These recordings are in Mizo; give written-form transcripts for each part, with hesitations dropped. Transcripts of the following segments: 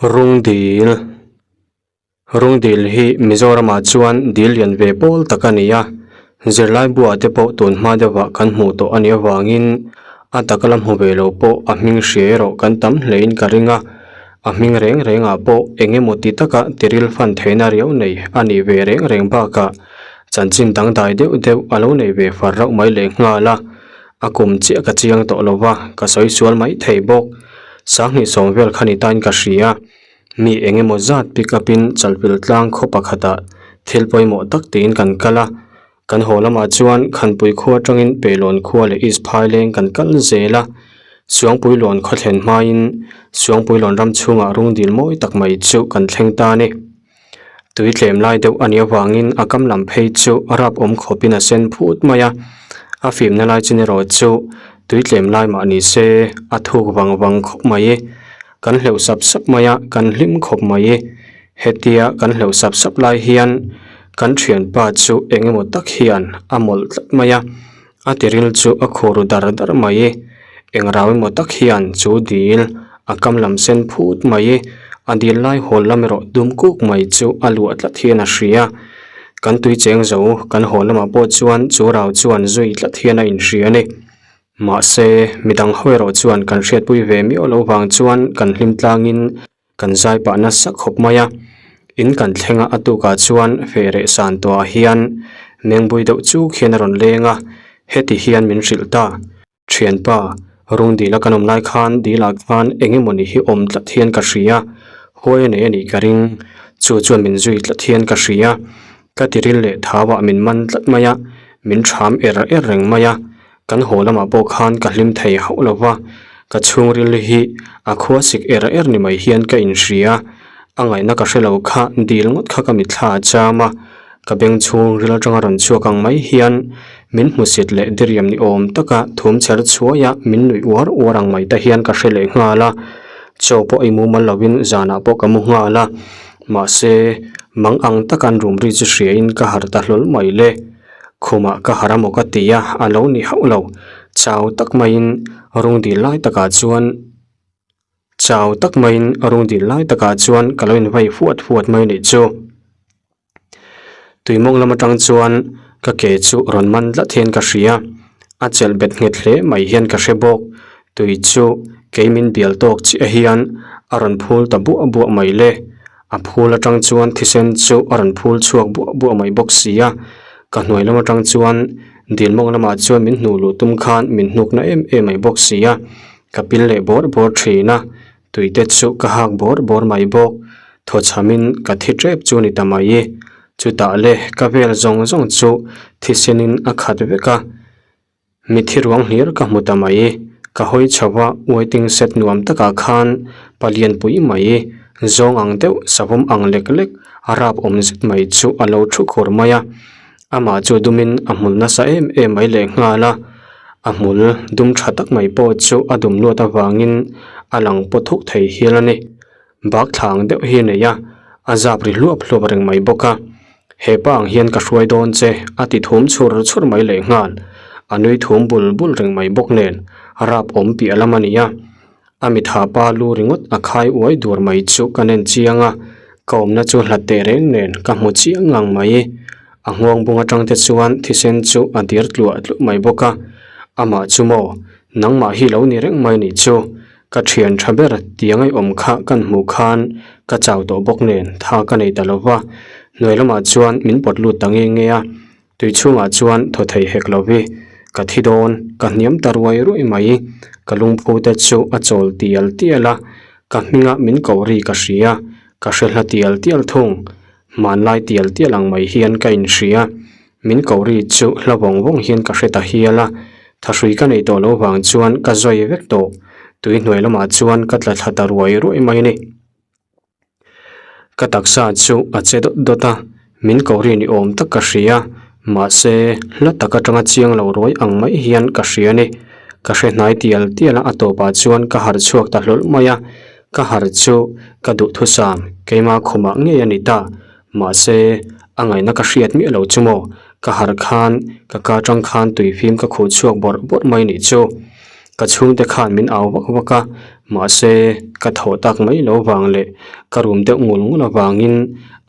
Rungdil Rungdil hi Mizoramah chuan dil lian ve pawl tak a ni a, zirlai buah te pawh tun hma deuhah kan hmuh tawh a nih avangin a taka la hmu ve lo pawh a hming hria erawh kan tam hlein ka ring a, a hming reng rengah pawh eng emaw ti taka tiril fan theihna riau nei a nih ve reng reng bakah chanchin dangdai deuh deuh a lo nei ve far rauh mai lehnghal a. A kum chiah ka chiang tawh lo va, ka sawi sual mai thei bawk. Sanghnih sawm vel kha ni tain ka hria. Mi eng emaw zat pick up in Chalpil tlang khaw pakhatah thil pawimawh tak tiin kan kal a. Kan haw lamah chuan Khanpui khua atangin Peilawn khua leh East Phaileng kan kal zel a. Suangpuilawn khaw thlen hmain Suangpuilawn ram chhungah rungdil mawi tak mai chu kan thleng ta a ni. Tui tlem lai deuh a nih avangin a kam lam phei chu a rap awm khawpin a sen phut mai a, a fimna lai chin erawh chu tui tlem lai mah ni se a thuk vang vang khawp mai. Kan hleuh sap sap mai a, kan hlim khawp mai. Hetia kan hleuh sap sap lai hian kan thianpa chu eng emaw tak hian a mawlh tlat mai a, a tiril chu a khur dar dar mai. Eng rau emaw tak hian chu dil a kam lam sen phut mai. A dil lai hawl lam erawh dum kuk mai chu a luah tlat hian a hria. Kan tui cheng zo kan haw lamah pawh chuan chu rau chuan zui tlat hian a inhria a ni. Mahse, midang ho erawh chuan kan hriatpui ve miau lo vang chuan kan hlim tlangin Kan zai pah nasa khawp mai a, in kan thleng a a tukah chuan feh reh san tawhah hian mengbui deuh chuk hian a rawn leng a, heti hian min hrilh ta. Thianpa, rung dila kan awm lai khan dilah khan eng emawni hi awm tlat hian ka hria, huai a nei a nih ka ring, chu chuan min zui tlat hian ka hria, ka tiril leh thauah min man tlat mai a, min ṭham er er reng mai a, Kan haw lamah pawh khan ka hlim thei hauh lo va, ka chhungril hi a khua sik er er ni mai hian ka inhria. A ngaihna ka hre lo kha dil ngawt kha ka mitthla a cham a, ka beng chhungril atanga rawn chhuak ang mai hian min hmusit leh diriam ni awm taka thum chher chhuai a min nuih uar uar ang mai te hian ka hre leh nghal a. Chaw pawh ei mumal lovin zanah pawh ka mu nghal a, mahse mang ang taka an rum ri chu hriain ka harh ta hlawl mai le. Khumah ka har a maw ka ti a, a lo ni hauh lo. Chau tak maiin rung dil lai takah chuan Chau tak maiin rung dil lai takah chuan ka lo invai fuat fuat mai nih chu. Tuimawng lam atang chuan ka ke chu rawn man tlat hian ka hria. A chelh bet nghet hle mai hian ka hre bawk. Tui chu kei min bial tawk chiah hian a rawn phul ta buah buah mai le. A phul atang chuan thisen chu a rawn phul chhuak buah buah mai bawk si a, ka hnuai lam atang chuan dil mawng lamah chuan min hnuh luh tum khan min hnuk na em em mai bawk si a, ka pil leh bawr bawr thin a, tui te chu ka hak bawr bawr mai bawk, thaw chham in ka thi tep chu ni ta mai, chutah le ka vel zawng zawng chu thisen in a khat vek a. Mithi ruang hlir ka hmu ta mai. Ka hawi chho a, waiting shed nuam takah khan palian pui mai, zawng ang deuh, savawm ang lek lek, a rap awm zet mai chu a lo thu khur mai a. Amah chu dumin a hmul nasa em em mai lehnghal a, a hmul dum tha tak mai pawh chu a dum luat avangin a lang paw thuk thei hial a ni. Bak thlang deuh hi a nei a, a zap ri hluap hluap reng mai bawk a. He pa ang hian ka hruai dawn che, a ti thum chhur chhur mai lehnghal. A nui thum bul bul reng mai bawk nen, a rap awm piah lam a ni a. A mitha pa lu ringawt a khai uai dur mai chu ka nen chiang a, ka awmna chu hlat teh reng nen ka hmu chiang ngang mai. A nghawng bung atang te chuan thisen chu a dir tluah tluah mai bawk a, amah chu maw, nangmah hi lo ni reng mai nih chu, Ka thian tha ber tia ngaihawm kha kan hmuh khan ka chau tawh bawk nen tha ka nei ta lo va, hnuai lamah chuan min pawt lut ta nge nge a, tui chhungah chuan thaw thei hek lo vi, ka thi dawn, ka hniam ta ruai ruai mai, ka lungphu te chu a chawl tial tial a, ka hminga min koh ri ka hria, ka hre hla tial tial thung, hmanlai tial tial ang mai hian ka inhria. Min koh ri chu hla vawng vawng hian ka hre ta hial a, thahrui ka neih tawh loh vang chuan ka zawi vek tawh. Tui hnuai lamah chuan ka tla thla ta ruai ruai mai a ni. Ka taksa chu a che dawt dawt a, min koh ri ni awm tak ka hria, mahse hla tak atanga chiang lo ruai ang mai hian ka hria a ni. Ka hre hnai tial tial a, a tawpah chuan ka harh chhuak ta hlawlh mai a, ka harh chu ka duhthusam keimah khumah ngei a ni ta. Mahse, a ngaihna ka hriat miah lo chu maw, ka harh khan ka ka tang khan tui fim ka khuh chhuak bawrh bawrh mai nih chu. Ka chhungte khan min au vak vak a, mahse ka thawh tak mai lo vang leh ka rum deuh ngul ngul avangin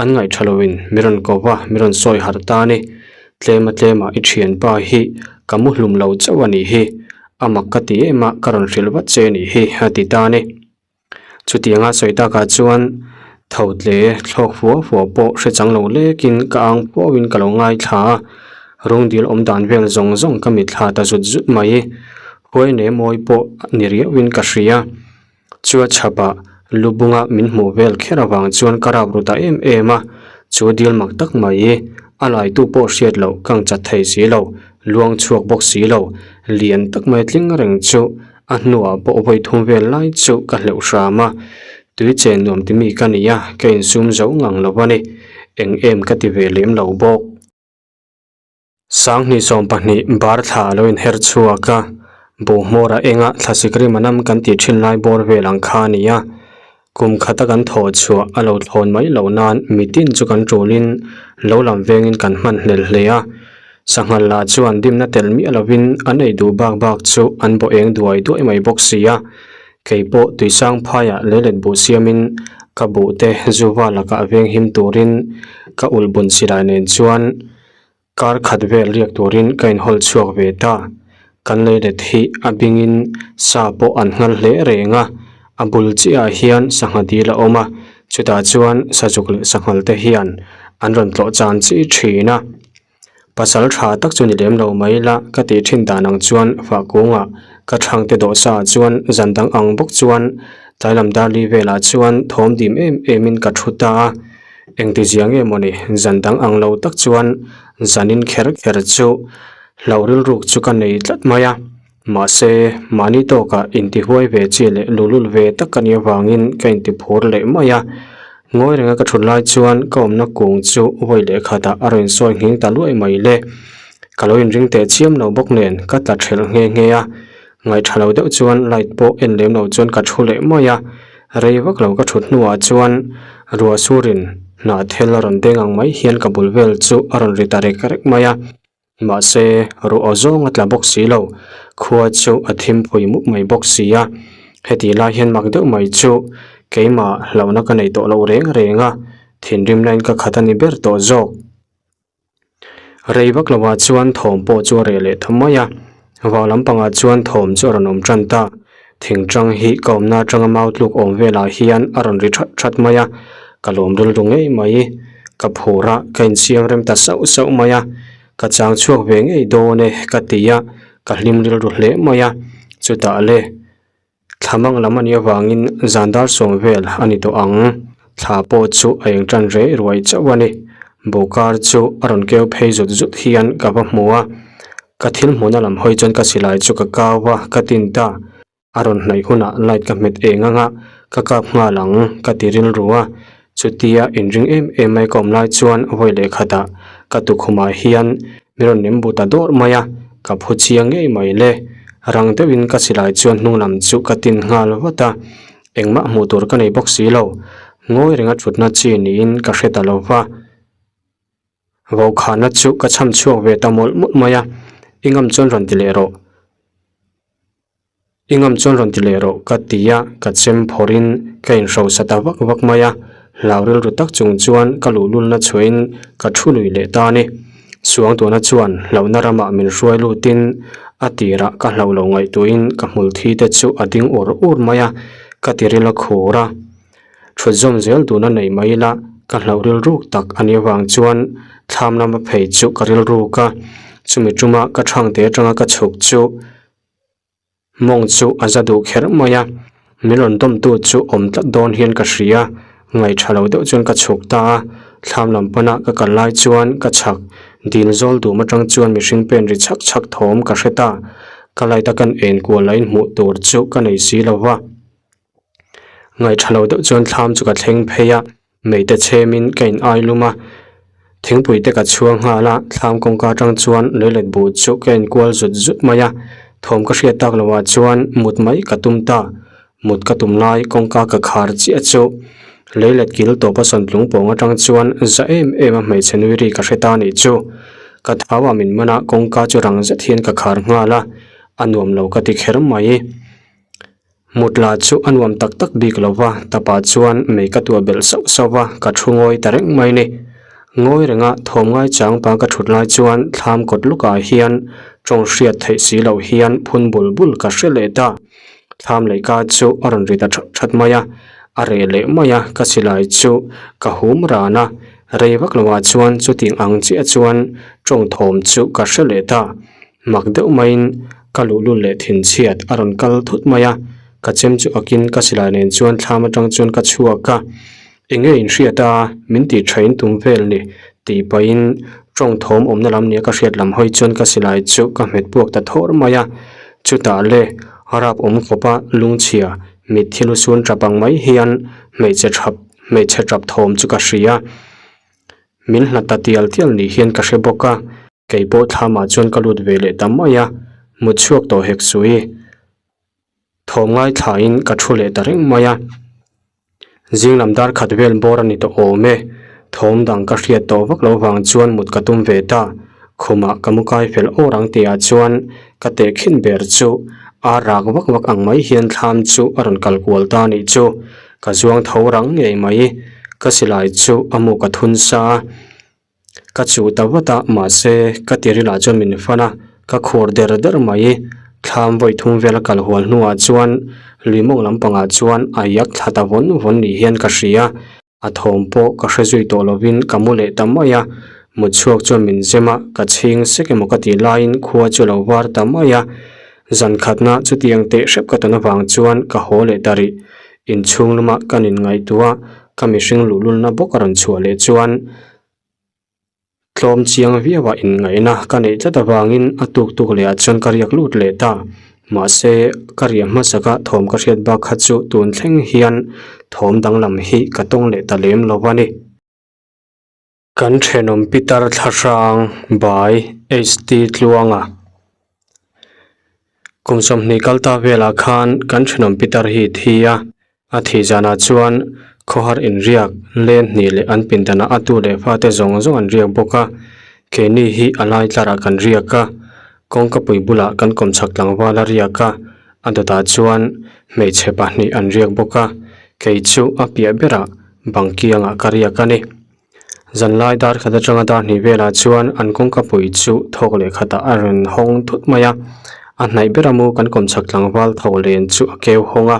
an ngaih tha loin mi rawn ko va, mi rawn sawi harh ta a ni. Tlema tlema i thianpa hi ka mu hlum lo chauh a nih hi, a mak ka ti em a, ka rawn hrilh vat che a nih hi, a ti ta a ni. Chutianga sawi takah chuan tho tle thlawk fua fua pawh hre chang lo lekin ka ang pawhin ka lo ngaithla a, rungdil awm dan vel zawng zawng ka mitthla ta zut zut mai. Huai ne mawi pawh ni riauhin ka hria. Chua chhapah lu bunga min hmuh vel kher avang chuan ka rap ru ta em em a, chu dil mak tak mai a laitu pawh hriat loh ka ang chat thei si lo, luang chhuak bawk si lo, lian tak mai tling reng chu A hnuah pawh vawi thum vel lai chu ka hleuh hram a, tui chen nuam ti mi ka ni a, ka insum zo ngang lo a ni. Eng em ka ti ve lem lo bawk. Sanghnih 12 bar thla a lo inher chhuak a, buhmawra enga thlasik rim a nam kan tih thin lai bawr vel ang kha a ni a. Kum khata kan thawh chhuah a lo thlawn mai loh nan mitin chu kan tulin lo lam vengin kan hman hlel hle a. Sanghal lah chuan dimna tel miah lovin an ei duh bak bak chu an bawh eng duai duai mai bawk si a. Kei pawh tuisang phaiah leilet buh siamin ka buhte zuva lakah veng him turin ka ulh bun silai nen chuan Kar khat vel riak turin ka inhawl chhuak ve ta. Kan leilet hi a bingin sa pawh an nghal hle reng a, a bul chiahah hian sangha dil a awm a, chutah chuan sazuk leh sanghal te hian an rawn tlawh chan chi thin a. Pasal tha tak chu ni lem lo mai la ka tih thin dan ang chuan Fahkungah ka thangte dawhsa ah chuan zan dang ang bawk chuan tlailam darli velah chuan thawm dim em emin ka thu ta a. Engti zia nge mawni zan dang ang lo tak chuan zanin kher kher chu hlauh rilruk chu ka nei tlat mai a, mahse mahni tawkah intihuai ve chi leh lulul ve tak ka nih avangin ka intiphur leh mai a. Ngawi renga ka thut lai chuan ka awmna kung chu vawi leh khatah a rawn insawi nghing ta luai mai le. Ka lo inring teh chiam lo bawk nen ka tla thelh nghe nghe a, ngaihṭha lo deuh chuan light pawh en lem lo chuan ka thu leh mai a. Rei vak lo ka thut hnuah chuan ruah surin hnah thel a rawn deng ang mai hian ka bul vel chu a rawn ri ta rek rek mai a. Mahse, ruah aw zawng a tla bawk si lo, khua chu a thim phui mup mai bawk si a. Heti lai hian mak deuh mai chu keimah hlauhna ka nei tawh lo reng reng a, thinrimna in ka khat a ni ber tawh zawk. Rei vak lovah chuan thawm pawh chu a reh leh ta mai a, vau lampangah chuan thawm chu a rawn awm tan ta. Thingtang hi ka awmna atanga mau tluk awm velah hian a rawn ri that that mai a, ka lawm rilru ngei mai. Ka phur a, ka insiam rem ta sauh sauh mai a, ka chang chhuak ve ngei dawn e ka ti a, ka hlim rilru hle mai a, chutah le. Thla mang lam a nih avangin zan dar sawm vel a ni tawh ang. Thla pawh chu a eng tan rei ruai chauh a ni. Bawkar chu a rawn keu phei zut zut hian ka va hmu a. Ka thil hmuhna lam hawi chuan ka silai chu ka kau a, ka tin ta. A rawn hnaih hunah light ka hmet eng ang a, ka kap nghal ang ka ti rilru a. Chutia inring em em mai ka awm lai chuan vawi leh khatah ka tukhumah hian mi rawn nem bu ta dawrh mai a, ka phu chiang ngei mai le. Rang deuhin ka silai chuan hnung lam chu ka tin nghal vat a, engmah hmuh tur ka nei bawk si lo. Ngawi renga thutna chi niin ka hre ta lo va. Vaukhana chu ka chham chhuak ve ta mawlh mawlh mai a, i ngam chuan rawn ti leh rawh. I ngam chuan rawn ti leh rawh ka ti a, ka chem phawrhin ka inhrosa ta vak vak mai a, hlau rilru tak chung chuan ka luhlulna chhuahin ka thu lui leh ta a ni. Suangtuahna chuan hlauhna ramah min hruai lutin a tirah ka hlauh lo ngaihtuahin ka hmul thi te chu a ding ur ur mai a, ka ti ril a khur a. Thut zawm zel dun a nei mai ila ka hlauh rilruk tak a nih avang chuan thlam lama phei chu ka rilruk a, chumi tuma ka thangte atanga ka chhuk chu Mawng chu a za duh kher mai a, min rawn dawmtu chu awm tlat dawn hian ka hria, ngaihṭha lo deuh chuan ka chhuk ta a, thlam lam pana ka kal lai chuan ka chhak dil zawl dum aṭang chuan mihring pen ri chhak chhak thawm ka hre ta, ka light a kan en kual lahin hmuh tur chu ka nei si lo va. Ngaihṭha lo deuh chuan thlam chu ka thleng phei a, Meite chhemin ka in ai lum a, thingpui te ka chhuang nghal a, thlam kawngka atang chuan leilet buh chu ka en kual zut zut mai a, thawm ka hriat tak loh ah chuan mut mai ka tum ta, mut ka tum lai kawngka ka khar chiah chu leilet kil tawp a sawn tlung pawng atang chuan za em em a hmeichhe nui ri ka hre ta nih chu, ka thau ah min man a kawngka chu rang zet hian ka khar nghal a. A nuam lo ka ti kher mai. Mut lah chu a nuam tak tak bik lo va, tapah chuan mei ka tuah belh sauh sauh va, ka thu ngawi ta reng mai ni. Ngawi renga thawm ngai chang pa ka thut lai chuan thlam kawt lukah hian tawng hriat theih si loh hian phun bul bul ka hre leh ta. Thlam leihka chu a rawn ri ta that that mai a, a reh leh mai a, ka silai chu ka hum ran a, rei vak lohah chuan chutiang ang chiah chuan tawng thawm chu ka hre leh ta. Mak deuh maiin ka luhlul leh thinchhiat a rawn kal thut mai a, ka chem chu akin ka silai nen chuan thlam atang chuan ka chhuak a, eng nge in hriat a, min tih tha in tum vel ni tih pahin tawng thawm awmna lam nia ka hriat lam hawi chuan ka silai chu ka hmet puak ta thawr mai a, chutah le rap awm khawpa lungchhia mitthi lusun tap ang mai hian hmeichhe thap hmeichhe tap thawm chu ka hria, min hlat ta tial tial ni hian ka hre bawk a. Kei pawh thlamah chuan ka lut ve leh ta mai a, mut chhuak tawh hek sui. Thawm ngaithlain ka thu leh ta reng mai a. Zing lam dar khat vel bawr a ni tawh awm e. Thawm dang ka hriat tawh vak lo vang chuan mut ka tum ve ta. Khumah ka mu kai fel awr ang tihah chuan ka tehkhin ber chu a rak vak vak ang mai hian thlam chu a rawn kal kual ta a nih chu. Ka zuang tho rang ngei mai. Ka silai chu a mu ka thun sa a. Ka chuh ta vat a, mahse ka tirilah chuan min fan a, ka khur der der mai. Thlam vawi thum vel a kal hual hnuah chuan lui mawng lampangah chuan a yak thla ta vawn vawn ni hian ka hria. A thawm pawh ka hre zui tawh lovin ka mu leh ta mai a, mut chhuak chuan min zem a, ka chhing sek emaw ka tih laiin khua chu a lo var ta mai a. Zan khatna chutiang teh hrep ka tawn avang chuan ka haw leh ta rih. Inchhung lama ka nin ngaihtuah ka mihring luhlulna bawk a rawn chhuah leh chuan tlawm chiang viauah inngaihna ka neih tlat avangin a tuk tuk leh ah chuan ka riak lut leh ta. Mahse, ka riah hmasaka thawm ka hriat bak kha chu tun thleng hian thawm danglam hi ka tawng leh ta lem lo a ni. Kan thenawm Peter Thlahrang by HT Tluanga Kum 20 kal ta velah khan kan thenawm Peter hi thi a, a thih zanah chuan khawhar inriak len hnih leh an pindanah a tu leh fate zawng zawng an riak bawk a, keini hi a lai tlarah kan riak a, kawngkapui bulah kan kawmchhak tlangval a riak a, a dawtah chuan hmeichhe pahnih an riak bawk a, kei chu a piah berah bang kiangah ka riak a ni. Zanlai dar khat atanga dar hnih velah chuan an kawngka pui chu thawk leh khatah a rawn hawng thut mai a, a hnaih ber a mu kan kawmchhak tlangval tho len chu a keu hawng a,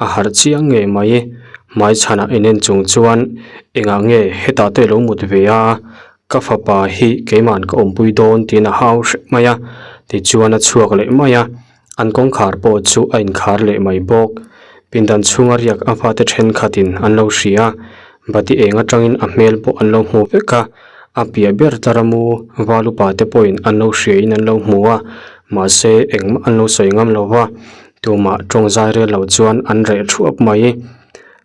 a harh chiang ngei mai. Hmai chhanah inen chung chuan engah nge hetah te lo mut ve a, ka fapa hi keima'n ka awmpui dawn tiin a hau hrep mai a, tichuan a chhuak leh mai a, an kawngkhar pawh chu a inkhar leh mai bawk. Pindan chhunga riak a fate thenkhatin an lo hria a, bati eng atangin a hmel pawh an lo hmu vek a, a piah ber taramu val upa te pawhin an lo hriain an lo hmu a, mahse engmah an lo sawi ngam lo va, tumah tawng zai rel lo chuan an reh thuap mai.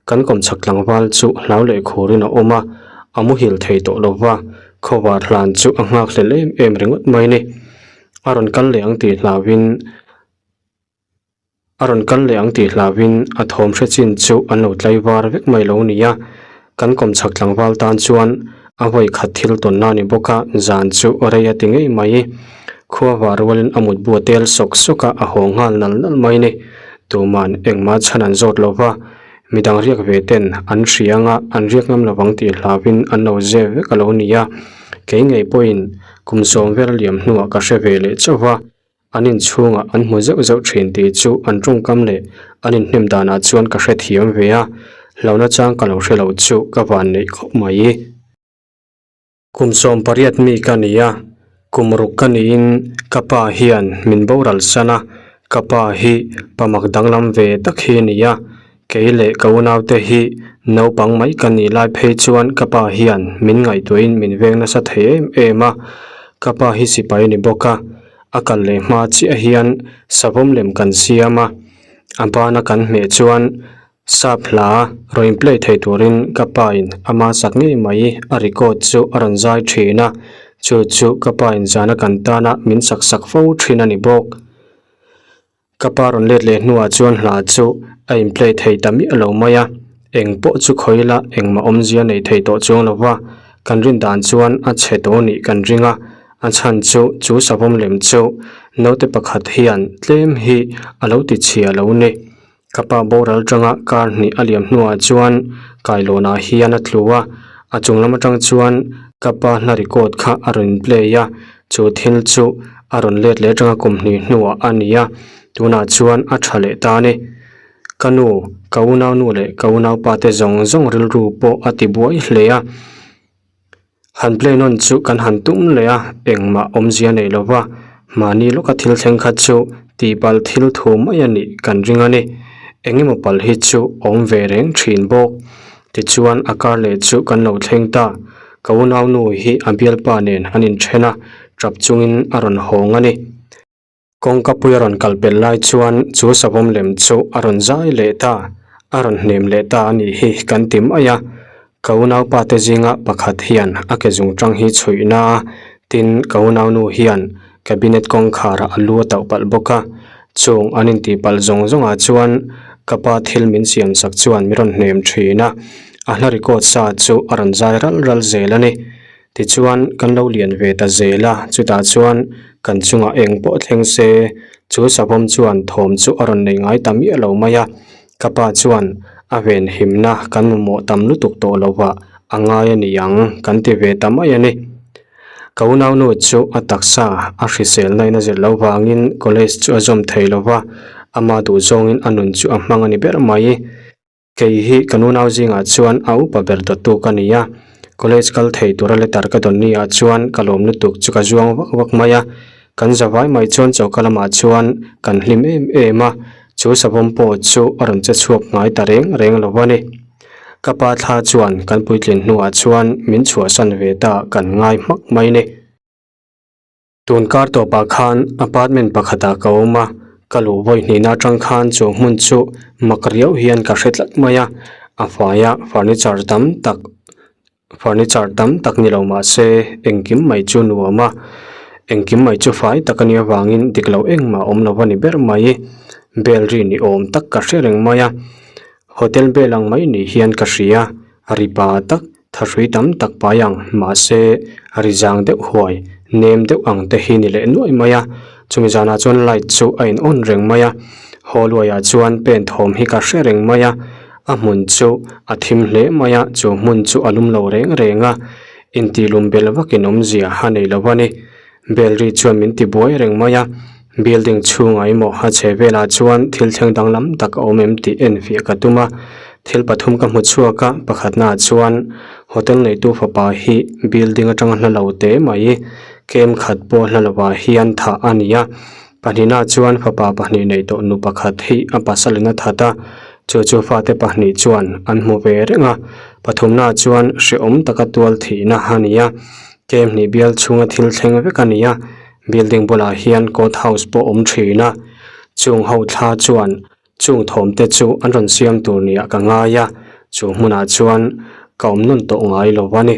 Kan kawmchhak tlangval chu hlau leh khurin a awm a, a muhil thei tawh lo va, khawvar hlan chu a nghakhlel em em ringawt mai ni. A rawn kal leh ang tih hlauhin a rawn kal leh ang tih hlauhin a thawm hre chin chu an lo tlai var vek mai lo ni a, kan kawmchhak tlangval tan chuan a vawi khat thil tawnna a ni bawk a, zan chu rei a ti ngei mai. Khua var rualin a mutbu a tel sawk sawk a, a haw nghal nal nal mai ni. Tuman engmah chhan an zawt lo va, midang riak ve ten an hria anga an riak ngam lovang tih hlauhin an lo zep vek a lo ni a, kei ngei pawhin Kum sawm vel liam hnuah ka hre ve leh chauh va, an inchhungah an hmu zeuh zeuh thin tih chu an tawngkam leh an inhnem danah chuan ka hrethiam ve a, hlauhna chang ka lo hre lo chu ka van neih khawp mai. Kum 18 mi ka ni a, kum ruk ka niin ka pa hian min boral san a, ka pa hi pa mak danglam ve tak hi a ni a, Kei leh ka unaute hi naupang mai ka nih lai phei chuan ka pa hian min ngaihtuahin min veng nasa thei em em a, ka pa hi sipai a ni bawk a, a kal leh hma chiah hian savawm lem kan siam a, a bana kan hmeh chuan sap hla rawn in play thei turin ka pa in ama sak ngei mai a record chu a rawn zai thin a, chu chu ka pa in zana kan tana min sak sak fo thin a ni bawk. Ka pa rawn let leh hnuah chuan hla chu a in play thei ta miah lo mai a, eng pawh chu khawi ila engmah awmzia nei thei tawh chuang lo va, kan rin dan chuan a chhe tawh nih kan ring a, A chhan chu chu savawm lem chu naute pakhat hian tlem hi a lo ti chhia lo ni. Ka pa boral tanga kar hnih a liam hnuah chuan kailawnah hian a tlu a, a chung lam atang chuan ka pa hla record kha a rawn play a, chu thil chu a rawn let leh atanga kum hnih hnuah a ni a, tunah chuan a tha leh ta a ni. Ka nu, ka unaunu leh ka unaupa te zawng zawng rilru pawh a ti buai hle a. Han play nawn chu kan han tum leh a, engmah awmzia nei lo va, mahni lawka thil thleng kha chu tihpalh thil thu mai a nih kan ring a ni. Eng emaw palh hi chu awm ve reng thin bawk. Tichuan a kar leh chu kan lo thleng ta. Ka unaunu hi a bialpa nen an inthen a, tap chungin a rawn hawng a ni. Kawngka pui a rawn kal pelh lai chuan chu savawm lem chu a rawn zai leh ta, a rawn hnem leh ta a nih hi kan ti mai a. Ka unaupa te zinga pakhat hian a ke zungtang hi chhuih na a, tin ka unaunu hian cabinet kawngkhar ah a lu a tauh palh bawk a. Chung an intih palh zawng zawng ah chuan ka pa thil min siam sak chuan min rawn hnem thin a, a hla record sa chu a rawn zai ral ral zel a ni. Tichuan, kan lo lian ve ta zel a, chutah chuan kan chungah eng pawh thleng se, chu savawm chuan thawm chu a rawn nei ngai ta miah lo mai a. Ka pa chuan a venhimna kan mamawh tam lutuk tawh lovah a ngai a ni ang kan ti ve ta mai a ni. Ka unaunu chu a taksa a hriselna in a zir loh vangin college chu a zawm thei lo va, ama duhzawngin a nun chu a hmang a ni ber mai. Kei hi ka nunau zingah chuan a upa ber dawttu ka ni a, college kal thei tura letter ka dawn ni ah chuan ka lawm lutuk chu ka zuang vak vak mai a, kan zavai mai chuan choka lamah chuan kan hlim em em a, chu savawm pawh chu a rawn che chhuak ngai ta reng reng lo a ni. Ka pa thla chuan kan puitlin hnuah chuan min chhuahsan ve ta kan ngai hmak mai ni. Tun kar tawpah khan apartment pakhatah ka awm a, ka luh vawi hnihna atang khan chu hmun chu mak riau hian ka hre tlat mai a, a faia furniture tam tak furniture tam tak ni lo mah se engkim mai chu nuam a, engkim mai chu fai tak a nih avangin dik lo engmah awm lo a ni ber mai, bell ri ni awm tak ka hre reng mai a, hotel bell ang mai ni hian ka hria, ri pa tak. Thahrui tam tak pai ang, mahse ri zang deuh huai, nem deuh ang te hi ni leh nuaih mai a. Chumi zanah chuan light chu a in on reng mai a, hallway ah chuan pen thawm hi ka hre reng mai a, a hmun chu a thim hle mai a, chu hmun chu a lum lo reng reng a, intih lum bel vakin awmzia a nei lo a ni. Bell ri chuan min ti buai reng mai a, building chhungah emaw a chhe velah chuan thil thleng danglam tak a awm em tih enfiah ka tum a, thil pathum ka hmu chhuak a, pakhatnaah chuan hotel neitu fapa hi building atanga hla lo te mai kem khat pawh hla lovah hian thah a ni a, pahnihnaah chuan fapa pahnih nei tawh nu pakhat hi a pasalin a that a, chu chu fate pahnih chuan an hmu ve reng a, pathumnaah chuan hrehawm taka tual thihna a ni a. Kem hnih bial chhunga thil thleng vek a ni a, building bulah hian court house pawh awm thin a, chung ho thla chuan chung thawm te chu an rawn siam tur ni ah ka ngai a, chu hmunah chuan ka awm nawn tawh ngai lo a ni.